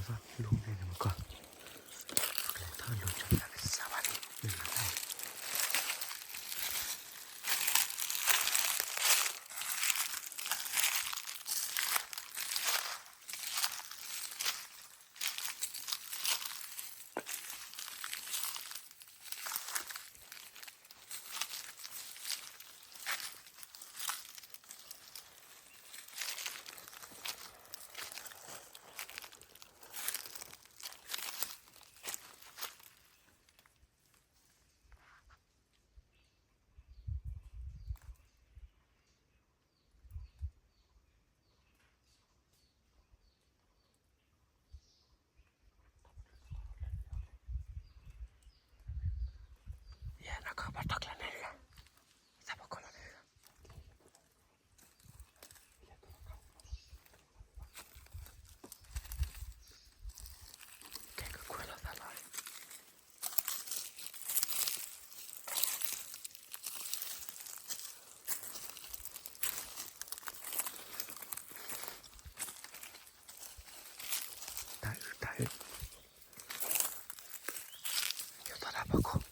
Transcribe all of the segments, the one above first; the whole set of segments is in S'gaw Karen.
လူန့ၣ်မကီၢ်, ကျဲထီၣ်လူကၠိတၢ်ကစၢ်ဘၣ်န့ၣ်, ယဲ နကဘၣ်ထီၣ်ကျဲန့ၣ်တဂၤ, သးဘၣ်ကီၢ်လီၤန့ၣ်တဂၤ, ကဲကခွဲးလီၤသးလီၤ. တၢ်အုးတၢ်အုး, ယသီၣ်တၢ်ဖီခိၣ်, ယ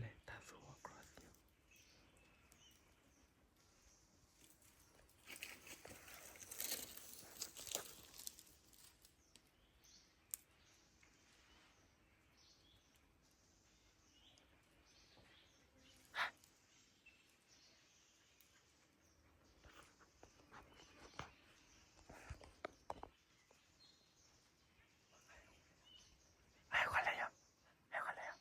လဲၤတၢ်သူဝီ cross ဟဲခွါလဲၣ်ယီၤ, ဟဲခွါလဲၣ်ယီၤ.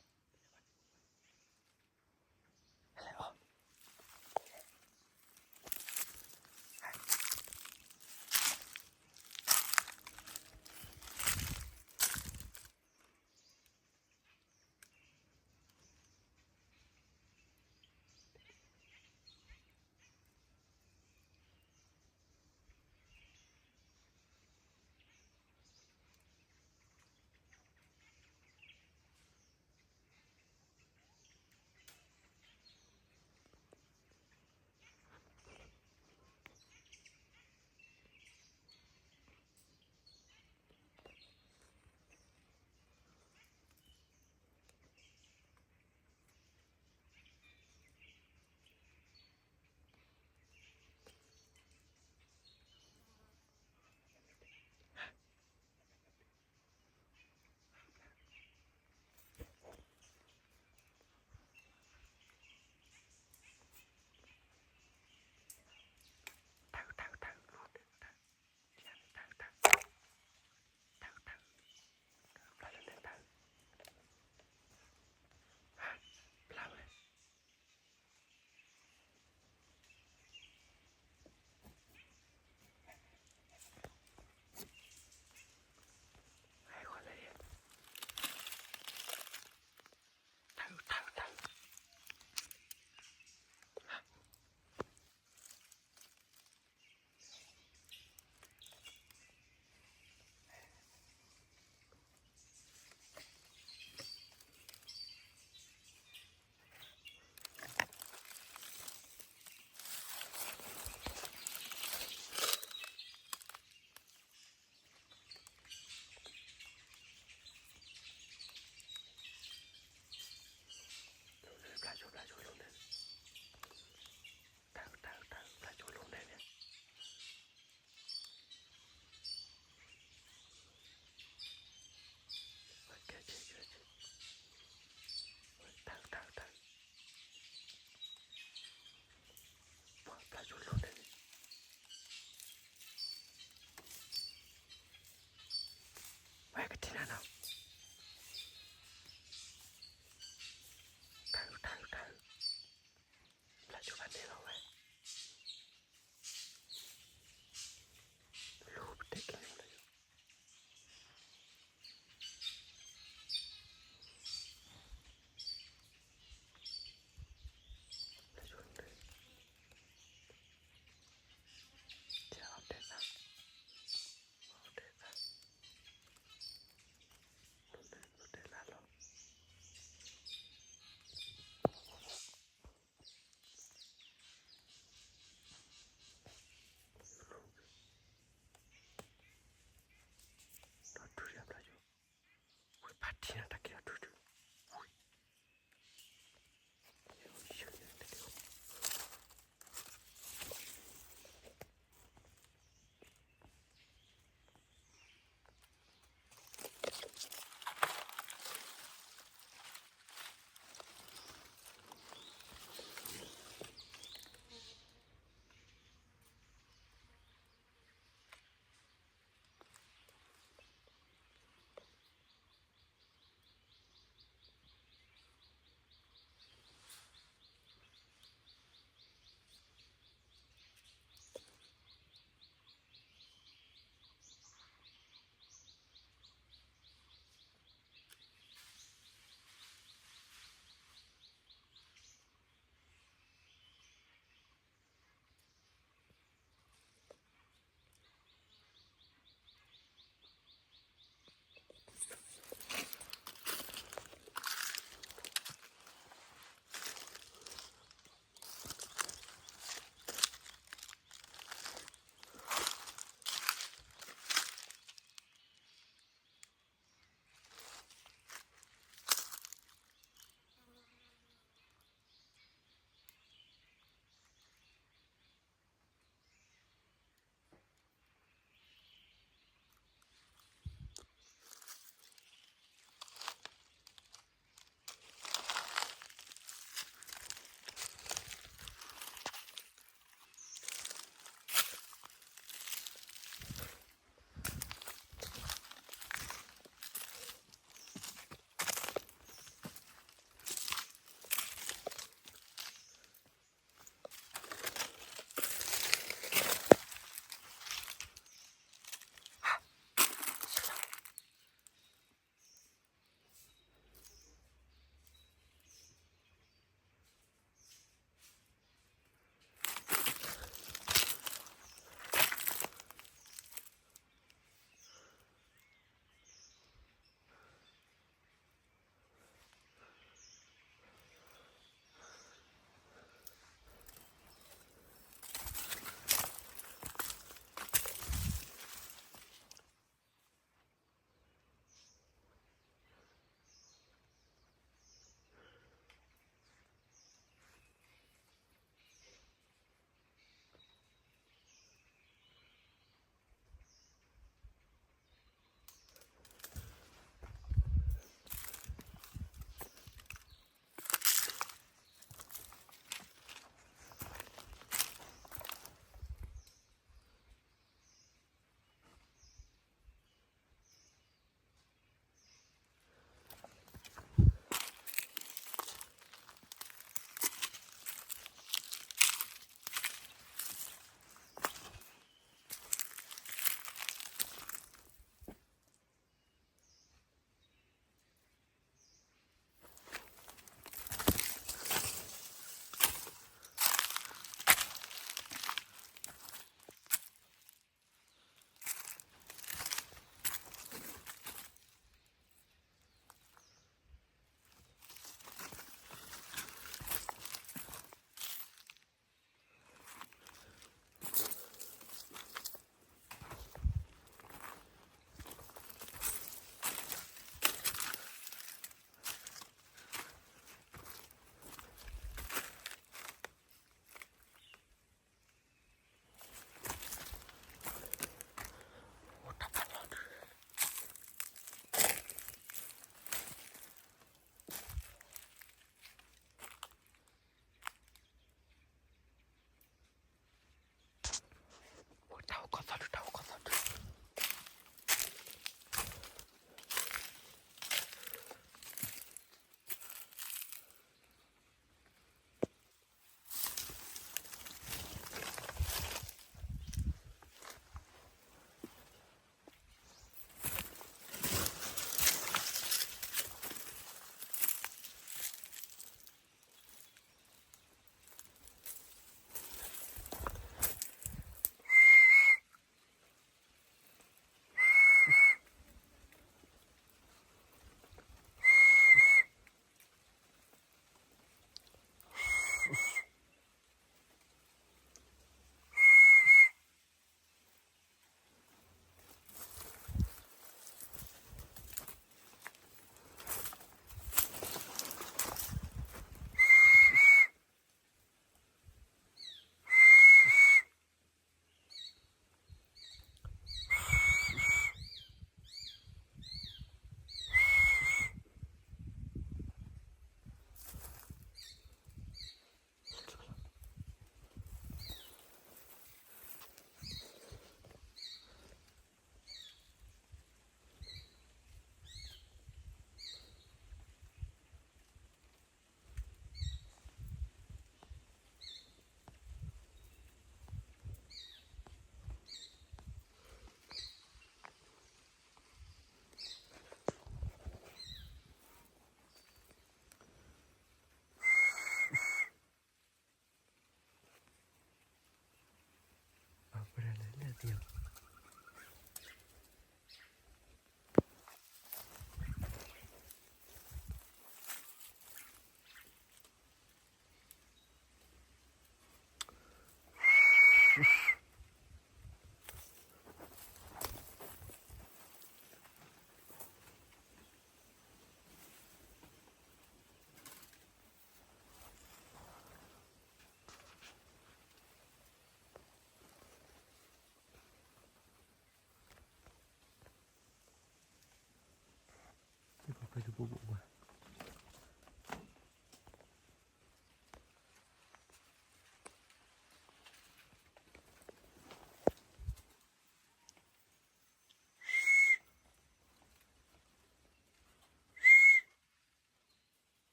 ထံ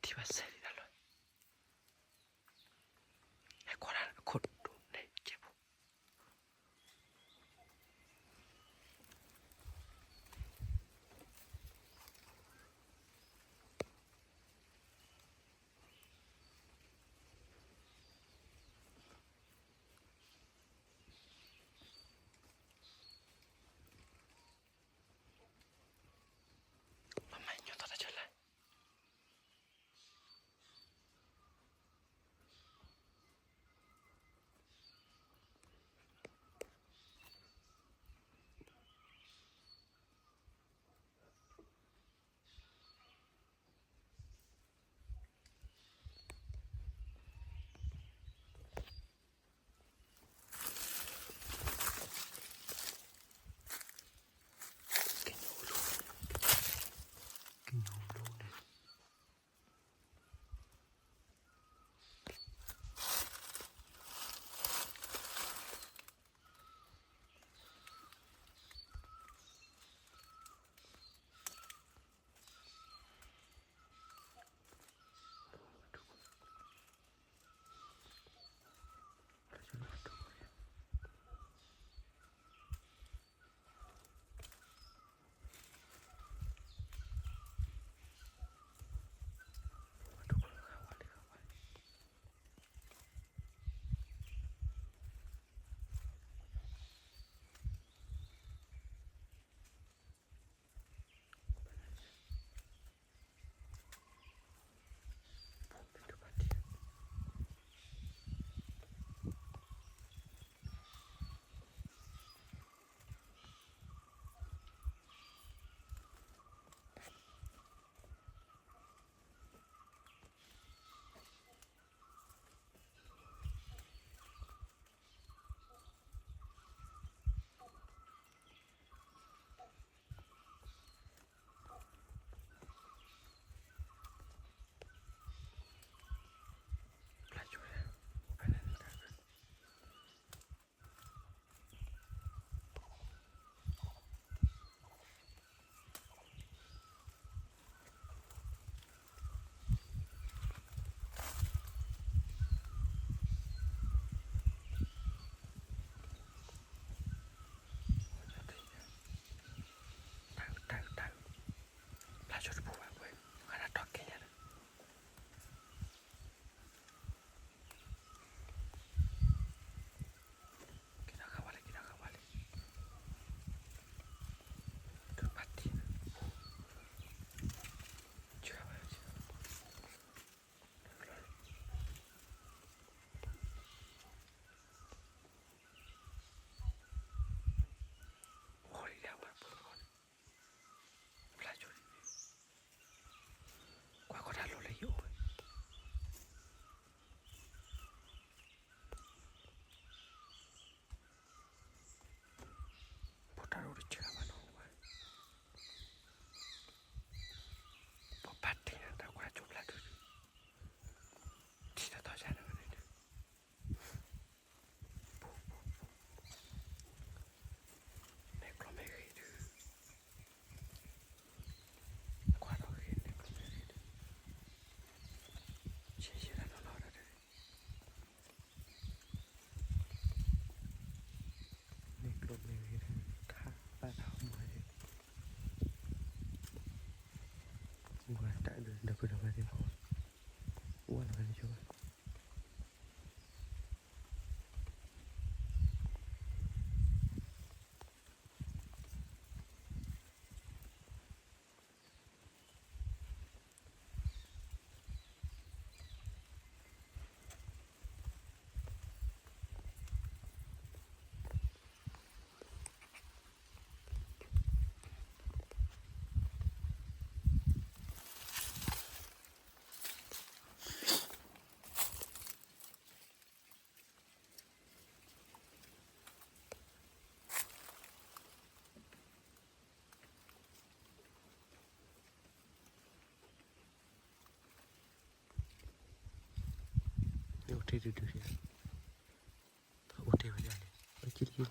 ၣ်ဘၣ်စဲးလံတၢ်လီၤ, ဟဲကွၢ်ဒၣ်အခိၣ်ဒိၣ်န့ၣ်ကဲဖိ ပမၤညီသီတၢ်ကၢ်လဲၣ်. ယဲဒၣ်လီၤလီၤဒီး န့ၣ်ကျိၣ်မ့ၢ်ဂ့ၤ ထါပာ်တၢ်မၤန့ၣ် ဝဲတၢ်ဒီးဒီပုၢ်ဒီဝဲၢ်သ့ၣ်ဖိ ဝဲလီၤဝဲန့ၣ်ဆိဘၣ် အိၣ်ထဲဒုဒု အိၣ်ထဲဝဲဒၣ်န့ၣ် အိၣ်ခံတခံ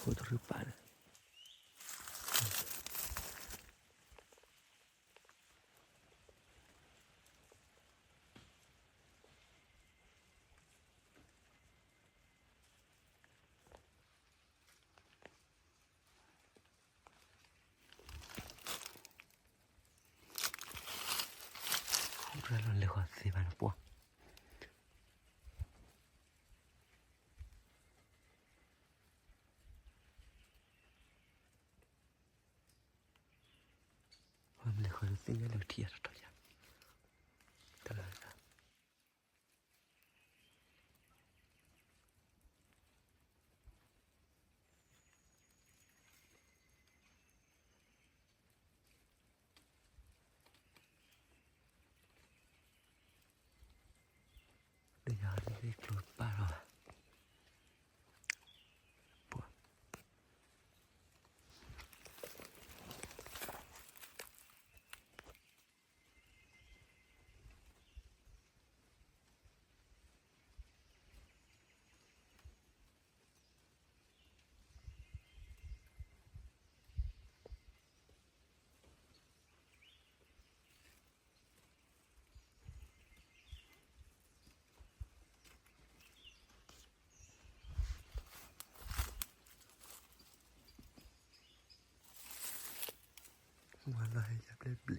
အိၣ်တရူးပာ်န့ၣ် အိၣ်တရူးလီၤလဲၤဃီၤသ့ဘၣ်န့ၣ်ပှၤ ပှၤမ့ၢ်လဲၤဃီၤဒီးသ့ၣ်ညါလၢထံၣ်အတထီၣ်ယါ တၢ်လၢ လၢယၤလၢကျိပာ်လီၤ ပှၤ ဝါလီၤဟဲယၤဘျဲၣ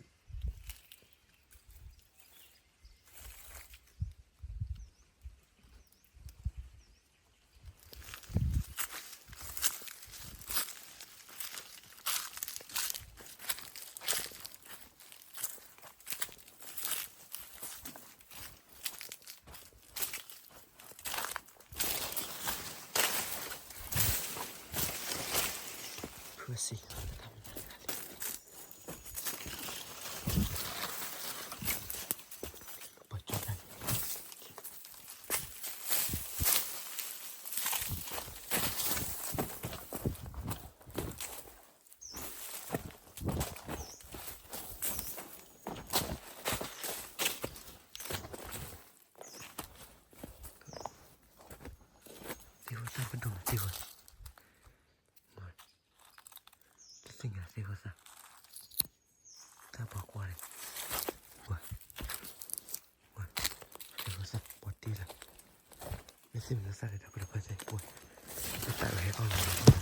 ်ဘျဲၣ် ဖုစံး ပှၤကၠီတၢ်န့ၣ် သ့ၣ်ဖိသၣ်ပဒိၣ်သ့ၣ်ဖိ တသ့ၣ်ညါသ့ၣ်ဖိသၣ် တၢ်ပှၤကွၢ်န့ၣ် ဝဲ ဝဲ သ့ၣ်ဖိသၣ်ပှၤတ့လၢ မ့ၢ်သ့ၣ်မနုၤသၣ်ဒီး ပတပှၤသ့ၣ်ပှၤ ပသၣ်ဝဲဟဲအီၣ်လီၤ